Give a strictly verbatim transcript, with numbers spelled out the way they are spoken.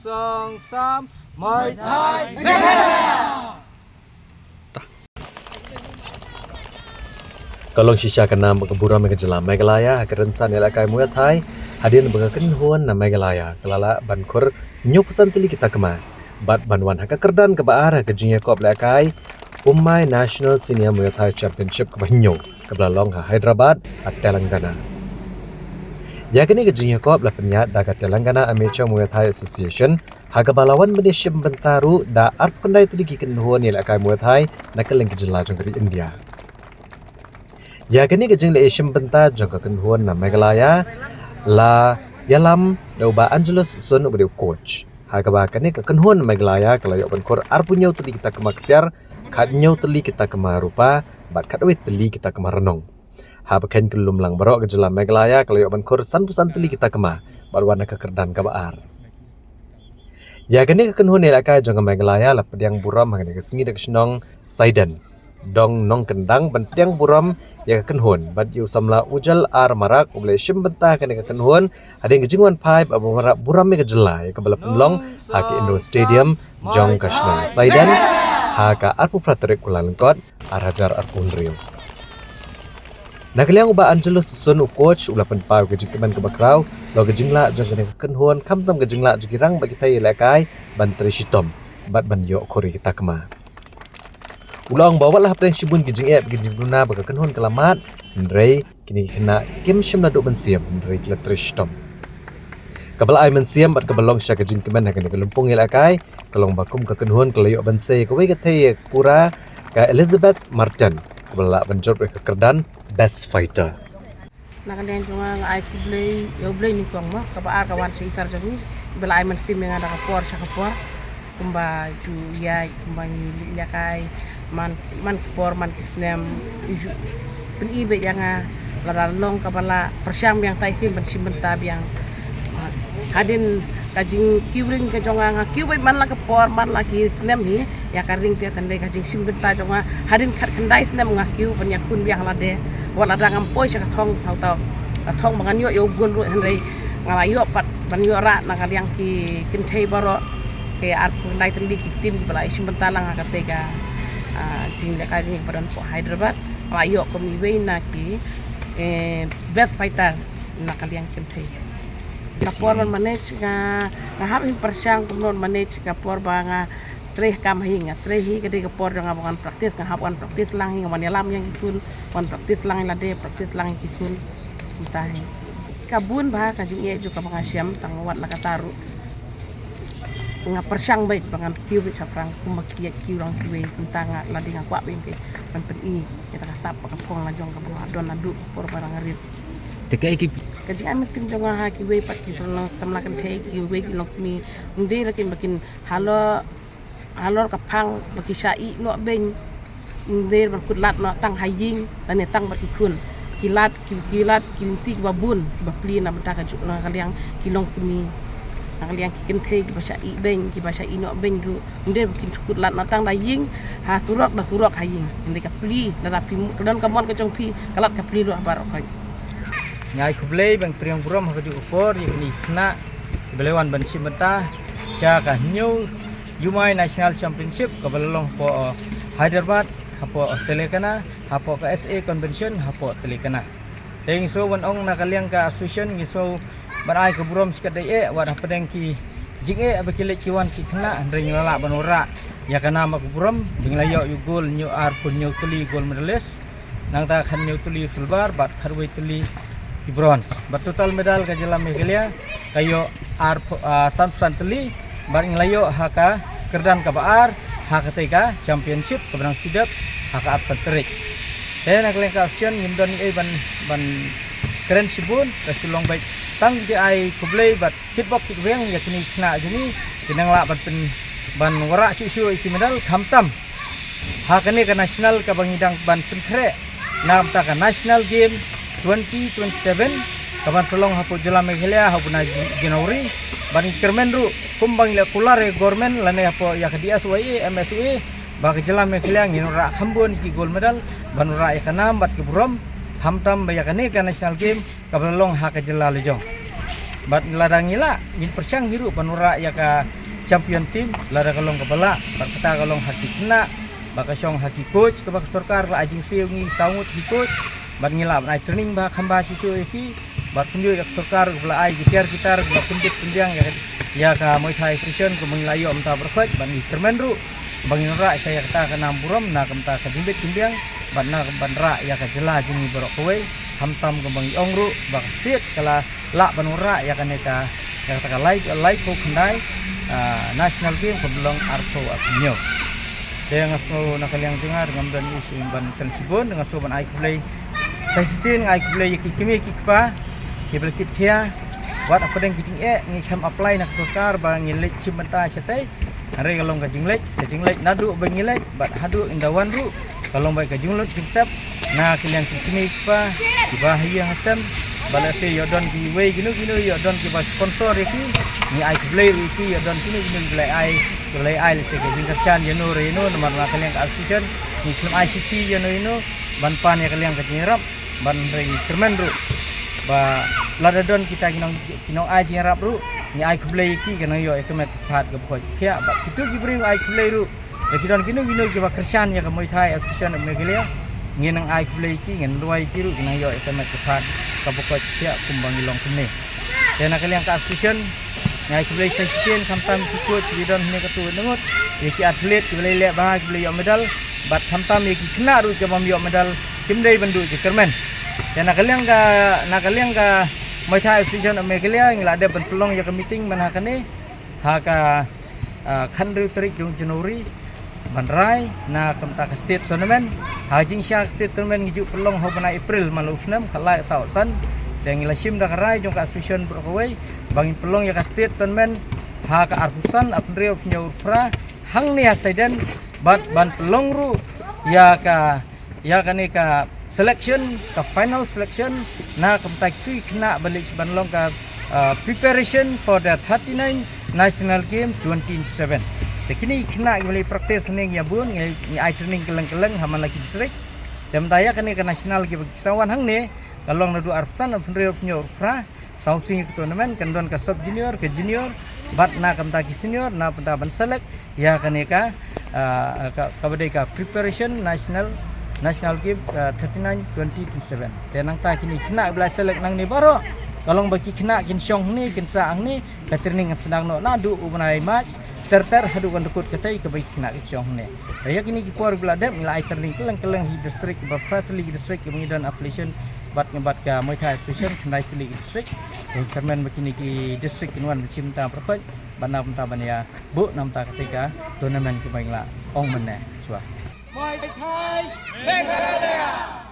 Song Sam, Muay Thai Meghalaya. Ka long shisha ka nam bad ka burom ïa ka jylla Meghalaya ha ka rynsan ïalehkai Muay Thai, hadien ba ka kynhun na Meghalaya ka la lah ban khur hynñiewphew san tylli ki takma bad ban wan ha ka kyrdan kaba ar ha ka jingïakob lehkai Ummai National Senior Muay Thai Championship kaba hynñiew, kaba la long ha Hyderabad, ha Telangana. Ïa kane ka jingïakob la pynïaid da ka Telangana Amateur Muay Thai Association, ha kaba la wan ban ïashim bynta ruh da arphew khyndai tylli ki kynhun ïalehkai Muay Thai na kylleng ki jylla jong ka ri India. Ïa kane ka jingleit shim bynta jong ka kynhun na Meghalaya la ïalam da u Bah Angelus Sun uba dei u coach. Ha kaba kane ka kynhun Meghalaya ka la ïoh ban khur arphew hynñiew tylli ki takma ksiar, khathynñiew tylli ki takma rupa, bad khatwei tylli ki takma rnong. Haba khein kyllum lang baroh, ka jylla Meghalaya ka la ïoh ban khur sanphew san tylli ki takma bad wan ha ka kyrdan kaba ar. Ïa kane ka kynhun ïalehkai jong ka Meghalaya la pdiang burom ha kane ka sngi da ka shnong Saiden. Dong nongkyndang ban pdiang burom ïa ka kynhun bad ïa u samla Ujal R Marak uba la ïashim bynta ha kane ka kynhun hadien ka jingwan phai bad ban wanrah burom ïa ka jylla ïa kaba la pynlong ha ka Indoor Stadium jong ka shnong Saiden ha ka arphew phra tarik Kyllalyngkot, ar hajar arphew hynriew. Na ka liang u Bah Angelus Sun, u coach, u la pynpaw ka jingkmen kaba khraw, la ka jinglah jong kane ka kynhun, khamtam ka jinglah jong ki rangbah ki thei ïalehkai ban trei shitom bad ban ïoh khur ïa ki takma. U la ong ba wat la hapdeng shibun ki jingeh bad ki jingduna ba ka kynhun ka la mad, hynrei kine ki khynnah kim shym la duh mynsiem, hynrei ki la trei shitom. Kaba la ai mynsiem bad kaba long shisha ka jingkmen ha kane ka lympung ïalehkai ka long ba kum ka kynhun ka la ïoh ban sei kawei ka thei ïa ka pura ka Elizabeth Martin, kaba la lah ban jop ïa ka kyrdan Best Fighter. Na ka liang jong nga, nga ai khublei ïa U Blei nyngkong mo, kaba ar ka wan sha ki sar jong ngi, ba la ai mynsiem ïa nga da ka por sha ka por. Kumba ju ïaid, kumba ngi leit ïalehkai man, man ki por, man ki snem, ju pyni beit ïa nga, lada long kaba la pyrshang biang sa shisien ban shim bynta biang. Hadien ka jingkiew ring ka jong nga, nga kiew beit man la ka por, man la ki snem hi ïa ka ring te, tang dei ka jingshim bynta jong nga hadien khatkhyndai snem nga kiew ban ïakhun biang lade. Wat lada ngam poi sha ka thong, hangta ka thong ba ngan ïoh ïa u gol ruh, hynrei nga la ïoh pat ban ïoh rah na ka liang ki kynthei baroh, ki arphew khyndai tylli ki team kiba la ïashim bynta lang ha kata ka, ah, jinglehkai jong ngi kaba don hapoh Hyderabad. Nga la ïoh kum iwei na ki, eh, best fighter na ka liang kynthei. Ka por ban manage nga, nga hap hi pyrshang kumno ban manage ka por ba nga trei kam ha ïing, nga trei hi, ka dei ka por jong nga ba ngan practice, nga hap wan practice lang hi, nga wan ïalam ïa ki khun, wan practice lang ïa lade, practice lang ïa ki khun. Mynta hi ka bun bha ka jingeh jong kaba nga shem, tang wat la katta ruh nga pyrshang beit ba ngan kiew beit shaphrang kumba ki ïa kiew rang kiwei. Mynta nga, lade nga kwah beit ban pyni ïa ka sap bad ka phong la jong kaba nga don naduh por ba nga rit. Te kaei ki, ka jingai mynsiem jong nga ha kiwei pat ki samla kynthei, kiwei ki longkmie, ym dei la kin ba kin halor, halor ka phang ba ki shah ïeh noh beiñ. Ym dei ban kut lad noh tang ha ïing lane tang bad ki khun. Ki lad, ki, ki lad ki lynti kiba bun kiba plie na bynta ka juk, na ka liang ki longkmie, na ka liang ki kynthei kiba shah ïeh beiñ, kiba shah ïeh noh beiñ ruh. Ym dei ba kin kut lad noh tang da ïing, ha surok da surok ha ïing. Hynrei ka plie, lada phi, ka don ka mon ka jong phi, ka lad ka plie ruh ha baroh khoit. Nga ai khublei bad pdiang burom ha kajuh ka por ïa kine ki khynnah kiba la wan ban shim bynta sha ka hynñiew Ummai National Championship kaba la long hapoh, uh, Hyderabad, hapoh Telangana, hapoh ka S A Convention hapoh Telangana. Te ngi sngewbha ban ong na ka liang ka association, ngi sngewbha ban ai ka burom shikatdei eh, wat hapdeng ki jingeh ba ki leit ki wan ki khynnah, hynrei ngi la lah ban wanrah ïa ka nam bad ka burom ba ngi la ïoh ïa u gol, hynñiew, arphew hynñiew tylli gold medalist. Nangta khathynñiew tylli silver bad khatwei tylli ki bronze. Bad total medal ka jylla Meghalaya ka ïoh ar, ah, sanphew san tylli bad ngi la ïoh ha ka kyrdan kaba ar ha katei ka championship kaba nang shu dep ha ka arphew san tarik. Te na ka liang ka association ngim don ei ban, ban kren shibun, ka shu long beit tang jingïai khublei bad kitbok kitweng ïa kine ki khynnah jong ngi, ki nang lah ban pyn, ban wanrah shuh shuh ïa ki medal, khamtam ha kane ka national kaba ngi dang ban pynkhreh na ka bynta ka National Game twenty twenty-seven kaban sa long hapoh jylla Meghalaya ha u bnai Jan-, January. Bad ngi kyrmen ruh kumba ngi la kular ïa ka government lane hapoh ïa ka D S Y A, M S Y A, ba ka jylla Meghalaya ngin wanrah kham bun ki gold medal ban wanrah ïa ka nam bad ka burom, khamtam ba ïa kane ka National Game kaba la long ha ka jylla la jong. Bad lada ngi lah, ngin pyrshang hi ruh ban wanrah ïa ka champion team, lada ka long kaba lah, bad kata ka long ha ki khynnah, ba ka shong ha ki coach, kaba ka sorkar ka la ai jingsiew ngi saw ngut ki coach, bad ngi lah ban ai training ba kham bha shuh shuh ïa ki, bad kumjuh ïa ka sorkar kaba la ai ki tiar ki tar, kaba pynbit pynbiang ïa ka, ïa ka Muay Thai Association, kaba ngi la ïoh mynta baroh khoit, bad ngi kyrmen ruh, ba ngin wanrah sha ïa kata ka nam burom, na ka bynta ka jingbit jingbiang, bad na ka ban rah ïa ka jylla jong ngi baroh kawei, khamtam kaba ngi ong ruh, ba ka state ka la lah ban wanrah ïa kane ka, ïa kata ka lai, laiphew khyndai, ah, National Game kaba long arphew arphew hynñiew. Te nga sngew na ka liang jong nga, ngam don ïa shi ban kren shibun, nga sngew ban ai khublei. Sa shisien nga ai khublei ïa ki kmie ki kpa, kiba la kit khia, wat hapdeng ki jingeh, ngi khlem apply na ka sorkar, ba ngin leit shim bynta shatei. Hynrei ka long ka jingleit, ka jingleit naduh ba ngi leit, bad haduh ynda wan ruh, ka long beit ka jinglut jingsep, na ka liang ki kmie ki kpa, kiba ha ïing ha sem, ba lehse ïoh don kiwei kino kino, ïoh don kiba sponsor ïa ki, ngi ai khublei ruh ïa ki, ïoh don kino kino kiba la ai, kiba la ai lehse ka jingkyrshan ïano re ïano, namar na ka liang ka association, ngi khlem ai shithi ïano ïano, ban pan ïa ka liang ka jingïarap, ban, hynrei ngi kyrmen ruh, ba lada don kita ki nong, ki nong ai jingïarap ruh, ngi ai khublei ïa ki, ka nang ïoh ïa ka met ka phad kaba koit ka khiah, bad kito ki briew ai khublei ruh, lada ki don kino kino kiba kyrshan ïa ka Muay Thai Association of Meghalaya, ngin nang ai khublei ïa ki, ngin duwai ïa ki ruh, ki nang ïoh ïa ka met ka phad kaba koit ka khiah, kumba ngi long kumne. Te na ka liang ka association, nga ai khublei sa shisien, khamtam ki coach kiba don hangne katto katne ngut, ïa ki athlete kiba la leh bha, kiba la ïoh medal, bad khamtam ïa ki khynnah ruh kiba ym ïoh medal, kim dei ban duh jingkyrmen. Te na ka liang ka, na ka liang ka Muay Thai Association of Meghalaya, ngi la dep ban pynlong ïa ka meeting mynta ha kane, ha ka, ah, khathynriew tarik jong January, ban rai na ka bynta ka state tournament. Ha jingshisha ka state tournament ngi ju pynlong ha u bnai April man la u snem, khatlai, saw, san. Te ngi la shim da ka rai jong ka association baroh kawei, ba ngin pynlong ïa ka state tournament ha ka arphew san, arphew hynriew, arphew hynñiew, arphew phra, hangne ha Saiden, bad ban pynlong ruh ïa ka, ïa kane ka selection, ka final selection, na ka bynta kito ki khynnah ba leit ban long ka, ah, preparation for the thirty-nine National Game twenty seven. Te kine ki khynnah kiba la practice hangne ngi ïa bun, ngi, ngi ai training kylleng kylleng ha man la ki district. Te mynta ïa kane ka national kiba ki sa wan hangne, ka long naduh arphew san, arphew hynriew, arphew hynñiew, arphew phra, saw sngi ka tournament, kan don ka sub junior, ka junior, bad na ka bynta ki senior, na bynta ban select ïa kane ka, ah, ka, kaba dei ka preparation national, national game, ah, thirty-nine twenty twenty-seven. Te nangta kine ki khynnah ba la select nangne baroh, ka long ba ki khynnah kin shong hangne, kin sah hangne, ka training kan sdang noh naduh u bnai March ter ter haduh kan dkut katei kaba ki khynnah kin shong hangne. Te ïa kine ki por ba la dep ngi la ai training kylleng kylleng ha ki district ba phra tylli ki district kiba ngi don affiliation bad ngi bad ka Muay Thai Association khyndai tylli ki district. Te kyrmen ba kine ki district kin wan ban shim bynta baroh khoit, bad na bynta ban ïa buh na bynta katei ka tournament kaba ngi la ong mynne shuwa. Muay Thai Meghalaya.